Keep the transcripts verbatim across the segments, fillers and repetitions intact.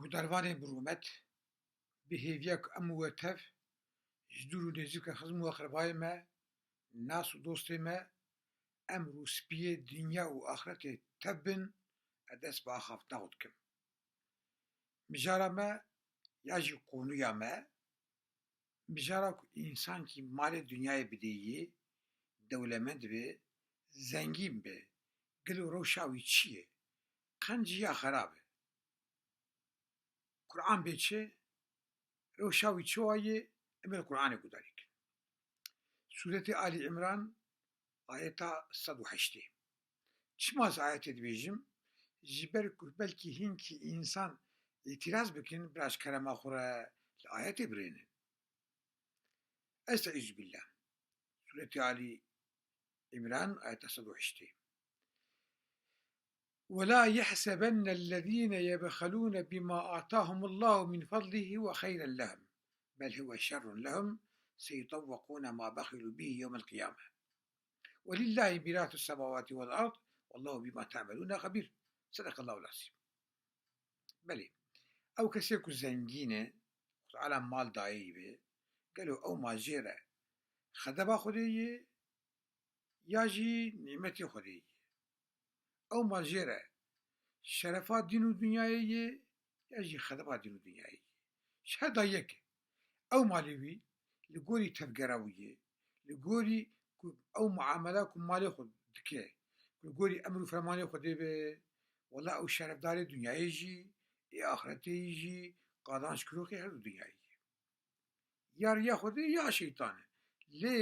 Gudervanê bi rûmet, bi hêviya ku em û we tev ji dûr û nêzîka xizm û aqrebayê me, nas û dostê me, em rûspiyê dinya û axretê tev bin, ez dest bi axaftina xwe dikim. Mijara me ya jî qonûya me, mijara ku însankî malê dinyayê bidê yê, dewlemend be, zengîn be, gelo rewşa wî çi ye? Qenc ya xerab e? Quran bê çi? Rewşa wî çi wa ye? Em ê li Quranê guhdarî kin. Sûretê Alî Îmran, ayeta sed û heştê. Çima ez ayetê dibêjim? Ji ber ku belkî hinkî însan îtiraz bikin, bira ji kerema xwe re li ayetê birênin. Estaizu billah. Sûretê Alî Îmran, ayeta sed û heştê. ولا يحسبن الذين يبخلون بما آتاهم الله من فضله هو خيرا لهم بل هو شر لهم سيطوقون ما بخلوا به يوم القيامة ولله ميراث السماوات والأرض والله بما تعملون خبير. صدق الله العظيم. Belê, ew kesê ku zengîn e, Xwedê Teala mal dayê wî, gelo ew mal jê re xedeba Xwedê ye, ya jî nîmetê Xwedê ye? Ew mal jê re şerefa dîn û dinyayê ye, ya jî xedeba dîn û dinyayê ye? Ji her da yek e. Ew malê wî li gorî tevgera wî ye, li gorî ku ew muamela ku malê xwe dike, ku li gorî emr û fermanê Xwedê be, wela ew şerefdarê dinyayê jî, ê axretê yî jî, qazanc kiroxê her du dinyayê ye. Ya riya Xwedê ya şeytan e. Lê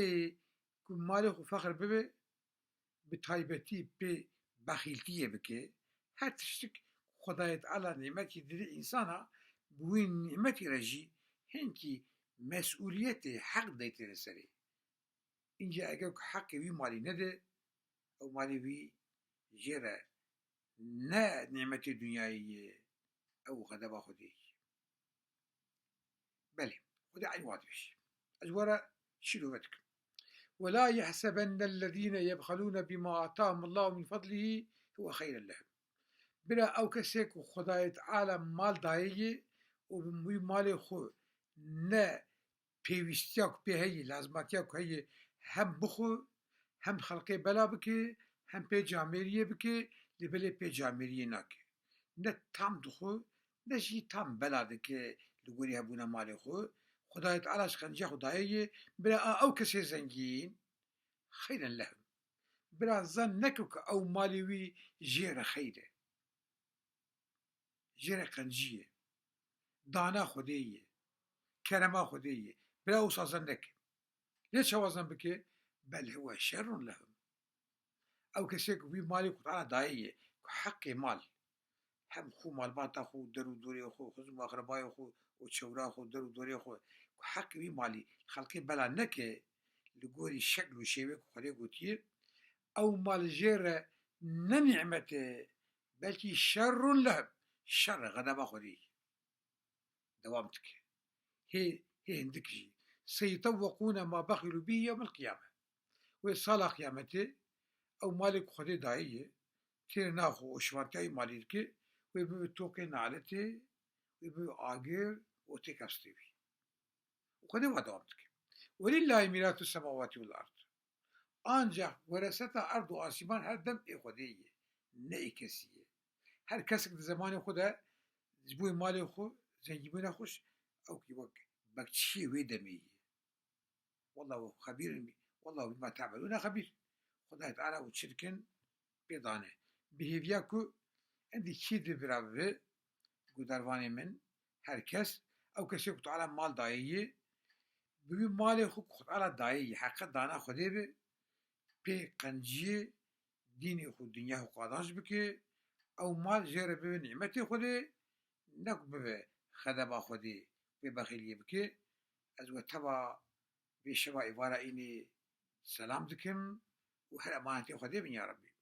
ku malê xwe fexr bibe, bi taybetî pê bexîltiyê bike, her tiştik Xwedayê Teala nîmetî dide însana, bi wî nîmetî re jî hinkî mesûliyetê, heq deytê li serê. Înca eger ku heqê wî malî nede, ew malê wî jê re ne nîmetê dinyayê ye, ew xedeba Xwedê ye. Belê, Xwedê eynî wa dibêje. Ez we re şîrove dikim. ولا يحسبن الذين يبخلون بما آتاهم الله من فضله هو خيرا لهم. Bira ew kesê ku Xwedayê Teala mal dayê ye û bi wî malê xwe ne pêwîstiya ku pê heye, lazimatiya ku heye hem bixwe, hem xelkê bela bike, hem pê camêriyê bike, lê belê pê camêriyê nake. Ne tam dixwe, ne jî tam bela dike li gorî hebûna malê xwe. Xwedayê Teala ji qenciya xwe dayê ye, bira a ew kesê zengîn, xeyren lehum. Bira zan neke ku ew malê wî jê re xeyr e. Jê re qencî ye. Dana Xwedê ye. Kerema Xwedê ye. Bira wisa zan neke. Lê çawa zan bike? Bel huwe şerrun lehum. Ew kesê ku wî malê ku Teala dayê ye, ku heqê mal, hem xwe malbata xwe, der û dorê xwe, xizm û aqrebayê xwe û çewra xwe, der û dorê xwe, ku heqê wî malî xelkê bela neke, li gorî şekl û şêwê ku Xwedê gotiye, ew mal jê re ne nîmet e, belkî şerrun lehum, şer e, xedeba Xwedê ye. Dewam dike. Hê, hê hindik jî. Seytewweqûne ma bexîlû bî yewmel qiyame. Wê sala qiyametê ew malê ku Xwedê dayî ye, têr naxwe û şivantiya wî malî dike, wê bibe toqê naletê, wê bibe agir û têkevstê wî. Û Xwedê wa dewam dike. Welîllahî mîratu semawatî wel ard. Ancak wereseta erd û asîman her dem ê Xwedê ye, ne ê kesî ye. Her kesek di zemanê xwe de ji bo malê xwe, zengîbûna xwe, ew kî wek bekçiyê wê demê ye. Wallahu xebîr, wallahu bima te'melûne xebîr. Xwedayê Teala û çi dikin pê dane. Bi hêviya ku endî kî di bira bibe, guhdarvanê min, her kes, ew kesê ku Teala mal dayê yê, bi wî malê xwe ku Teala dayê yê, heqet dana Xwedê be, pê qenciyê, dînê xwe, dinya xwe qazanc bike, ew mal jê re bibe nîmetê Xwedê, ne ku bibe xedeba Xwedê, pê bexîliyê bike. Ez we teva vê şeva êvara înê selam dikim û her emanetê Xwedê bin ya Rebbî.